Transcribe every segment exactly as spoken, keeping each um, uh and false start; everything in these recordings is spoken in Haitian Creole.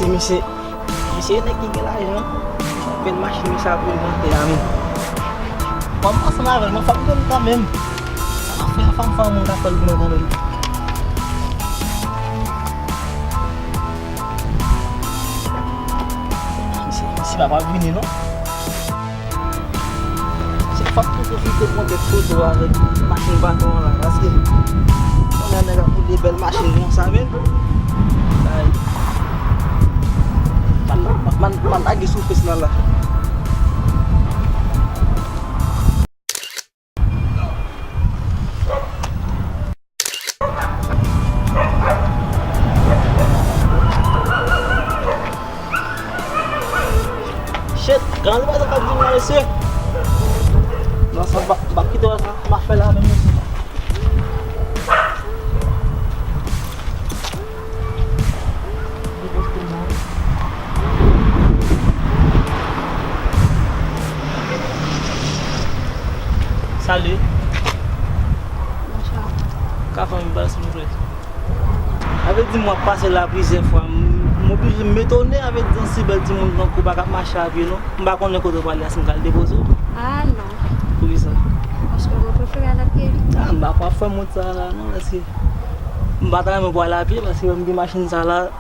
Misye, misye e nèg ki gen lajan. Bèl machin misye ap vin nan tè a menm. Mwen ansanm avè l, mwen fòk m jwenn kanmenm. Sa m ap fè a, fòk m fè yon moun ka fè l pou mwen kanmenm. Misye, misye pa pral vini non. Se fòk pou pwofite pran kèk foto avèk machin patwon an la, paske kounye a nèg ap woule bèl machin konsa menm. Ay. M ap, m ap, m ap lage sou fes la la. Shit, gade pa sa k ap vin la, mesye. Non, sa m pa, m p ap kite wè sa m ap fè la menm, mesye. Salut. Bonsoir. Ka fè m yon bal, silvouplè? Sa vle di m w ap pase la plizyè fwa. M, m oblije m etone, sa vle di yon si bèl timoun tankou w pa ka mache a pye non. M pa konnen kote w prale a, si m ka al depoze w. Ah non. Poukisa? Paske mwen prefere al a pye. Ah, m pa kwè w ap fè m wont sa la non, paske m pa ta renmen pou w al a pye, paske m gen machin sa la.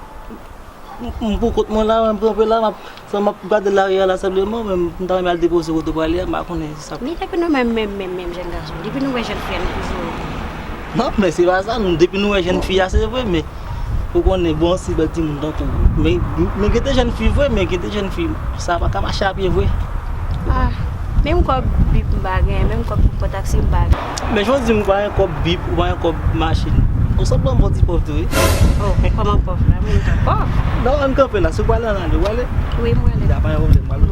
M, m pou kont mwen la, m kanpe la, m ap, sa m ap gade lari a la senpleman, men m ta renmen al depoze kote w prale a, m pa konnen sa. Men depi nou menm, menm, menm, menm jèn gason, depi nou wè jèn fi a, nou toujou. Non, men se pa sa, nou, depi nou wè jèn fi a, se vre, men ou konnen, bon, si bèl timoun tankou w. Men, men gen de jèn fi vre, men gen de jèn fi, sa pa ka mache a pye vre. Ah, menm kòb bip m pa gen, menm kòb pou pran taksi m pa gen. Men jodi m pa gen kòb bip, ou pa gen kòb machin. Ou sanble yon bon ti pòv tou, wi. Oh, kòman pòv la? Mwen ta pòv. Non, ann kanpe la, si w prale ann ale, ou prale? Wi, m prale. Ya, pa gen pwoblèm, m prale.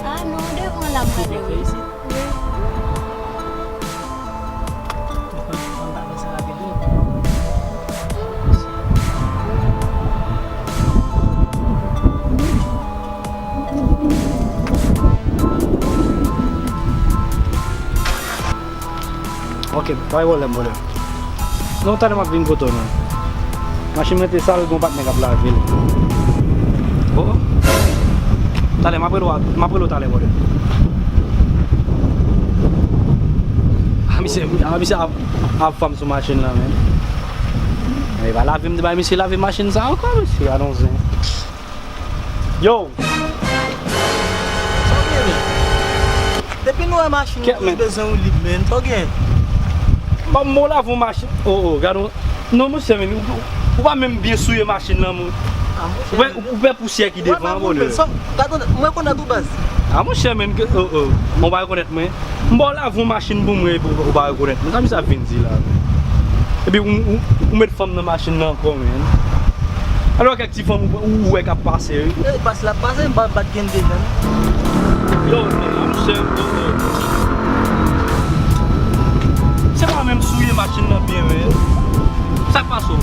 Ah non, devan la m prale, wi. Wi. Ok, pa gen pwoblèm, brother. Non, talè m ap vin kote w, man. Machin mwen te sal, gon patnè k ap lave l. Oh. Talè, m ap rele w, m ap rele w talè, brother. Ah, misye, ah, misye ap, ap fanm sou machin nan, men. Li pa lave, m te bay misye lave machin sa ankò, mesye, gadon zen. Yo! Sa w gen, men? Depi nou wè machin, nou toujou bezwen ou lib, men. Sa w gen? Ban m lave yon machin. Oh, oh, gade yon. Non, monchè, men, ou, ou pa menm byen souye machin nan, men. Ah, monchè, ou wè, men, ou wè pousyè ki devan, brother. Gade, m rekonèt ou, baz. Ah, monchè, men, oh, oh, ou pa rekonèt mwen. M ba w lave yon machin pou mwen epi w pa rekonèt mwen. Sa misye ap vin di la, men? Epi ou, ou, ou met fanm nan machin nan ankò, men. Alò, kèk ti fanm ou, ou wè k ap pase, wi. E, pase l ap pase, m pa, m pa t gen deja, non. Yo, non, non, monchè, yo, yo. Se pa menm souye machin nan byen, men. Sa k pase w?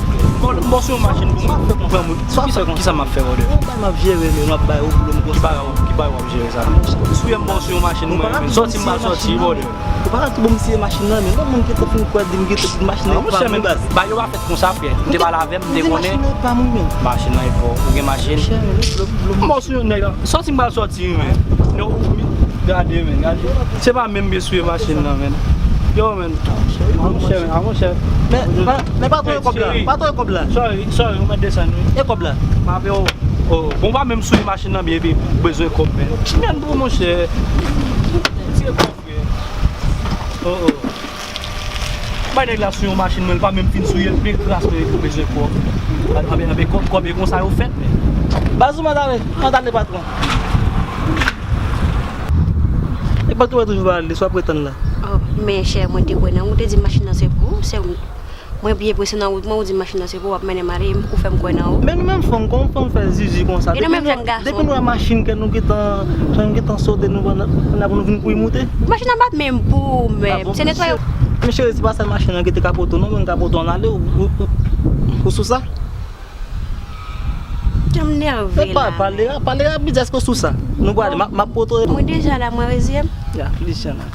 Bon, bon, sou yon machin pou mwen, pou pran moun. Kisa, kisa m ap fè, brother? Yon bagay m ap jere, men m ap bay ou pwoblèm konsa. Ki bagay, ki bagay w ap jere sa? Souye m bon sou yon machin mwen, men. Sòti m pa sòti, brother. Ou pa ka tou bon m siye machin nan, men. Non, moun gentan fin kwè di m gentan di machin nan e pa m, baz. Bagay yo pa fèt konsa, frè. M te pale avè m, m te konnen. Machin nan e pa m, men. Machin nan e pa w. Ou gen machin. Monchè, men, lòt, lòt, lòt. M bon sou yon nèg la. Sòti m pa sòti, men. Non, ou, gade, men, gade. Se pa menm byen souye machin nan, men. Yo, men. A monchè, men, a monchè. Men, men, men patwon, e kòb la. Patwon, e kòb la. Sorry, sorry, ou mèt desann, wi. E kòb la. M ape w. Oh, bon, pa menm souye machin nan byen, epi ou bezwen kòb, men. Men, bon, monchè. Tire kòb. Oh, oh. Bay nèg la sou yon machin mwen, li pa menm fin souye l, byen kras mwen, li bezwen kòb. Anben, anben, kòb, kòb e konsa yo fèt, men. Baz ou, madame, ann ale, patwon. E patwon toujou pa ale, swa ap ret tann la. Oh, men chè, mwen te kwè nan ou te di machin nan se pou ou, se ou. Mwen byen prese nan wout mwen, ou di machin nan se pou w ap mennen m ale, ou fè m kwè nan ou. Men nou menm fanm, kòman fanm fè zizi konsa? E nou menm fanm gason. Depi nou wè machin kè nou gentan, nou gentan sote, nou pran pou nou vin kouri moute. Machin nan pa t menm pou ou menm. Se netwaye. Men cheri, se pa sèl machin nan ki te kapote w non, men kapote w ann ale, ou, ou, ou, ou sou sa? Jan m nève la. Pale, pale rapid, èske w sou sa? Nou prale, m ap pote w. Mwen deja la, mwen reziye m. Ya, plis jan la.